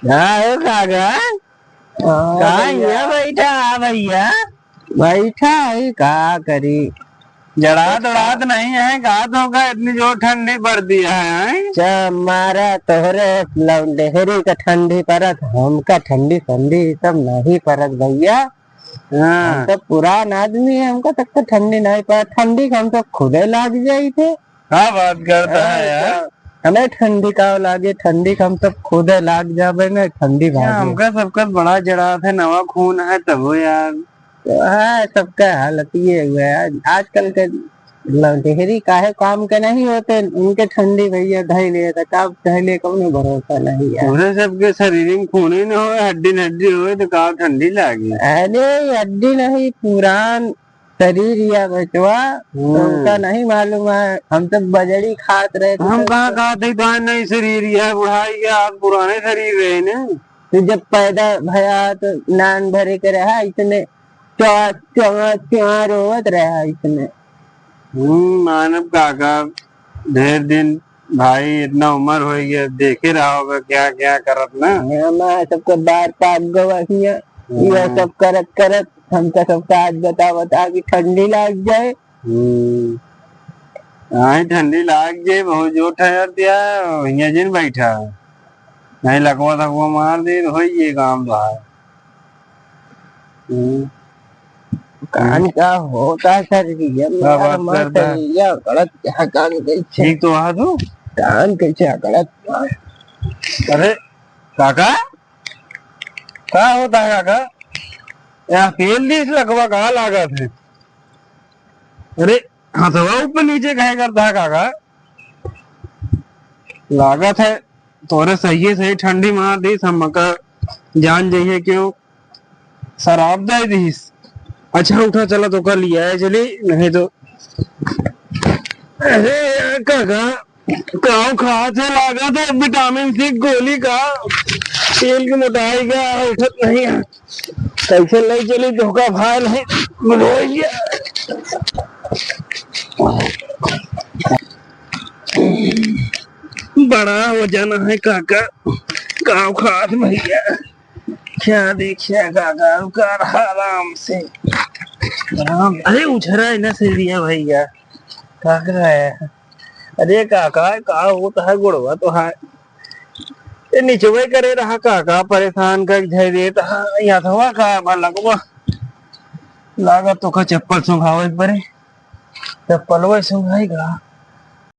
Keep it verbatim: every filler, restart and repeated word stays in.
का हो काका? हाँ, का भैया। हियाँ बैठा है भैया? बैठा है, का करी? जड़ात उड़ात नहीं है का? तोहका इतनी जोर ठंडी पड़ती है, हैं? चा मारा तोहरे लौंडेहरी का ठंडी परत, हमका ठंडी संडी ई सब नहीं परत भैया। हाँ। हम सब पुरान आदमी है, हमका तक तो ठंडी नहीं परत, ठंडी का हम सब खुदे लाग जाई थे। का बात करता है यार? हाँ, हमें ठंडी का लागे, ठंडी का हम सब खुदे लाग जाबे ना, ठंडी भागे। हमका सबका बड़ा जड़ात है, नवा खून है तबो यार। तो हाँ, सबका हालत ये हुआ है। आज-, आजकल के लौंडेहरी काहे काम के नहीं होते, उनके ठंडी भैया धइले, तो का धइले, कौनो भरोसा नहीं है। तोहरे सबके शरीर में खून ही न होए, हड्डी न हड्डी होए, तो का ठंडी लागी? अरे, हड्डी नहीं, पुरान शरीर या बचवा, हम्म। उनका नहीं मालूम है। हम सब बजड़ी खात रहे थे, हम सब कहाँ तो खात है, तो नहीं शरीर, यह बुढ़ाई के आज पुराने शरीर रहे ने। तो जब पैदा भया तो नान भरे के रहा, इतने चा, चा, चा रोवत रहा इसमें। हम्म, मानव काका, ढेर दिन भाई, इतना उम्र हो गया, देखे रहा होगा क्या क्या करत ना। हाँ, मैं सबके बार पाक गवा हियाँ, ये हाँ। सब करत करत हमका सबका आज बता बता कि ठंडी लाग जाए। हम्म, हाँ, ठंडी लाग जाए, बहुत जोर ठहर दिया, हियाँ जिन बैठा है, नहीं लकवा थकवा मार दे तो होई ये काम तो है। हम्म। कान का होता है सर जी, ये क्या मेरा बात मार करता है? सर जी, ये गलत क्या कान कैसे? ठीक तो वहाँ तू? कान कैसे गलत? अरे काका, का होता है काका? यहाँ पेल दी इस लकवा का लागत है। अरे हथवा ऊपर नीचे काहे करता है काका? लागत है तोरे सही सही ठंडी मार दीस, हमका जान जइहे क्यों शराब दे दीस। अच्छा उठा, चला तोका लिया है, चली नहीं तो। अरे यार काका, काव खात है, लागत है विटामिन सी गोली का, तेल की मोटाई का, उठत नहीं है। कैसे ले चली धोखा भाई नहीं, रोइया। बड़ा वजन है काका, काव खात भैया। क्या देखिया काका, उकार आराम से, आराम। अरे उछरा है ना से दिया भैया, काका है। अरे काका, का होता है, गोड़वा तो है, ये निचवे करे रहा काका, परेशान कर धै देत हा। यहाँ थवा का भा लगवा, लागत तो का चप्पल सुंघावे परे, चप्पलवे सुंघाई का।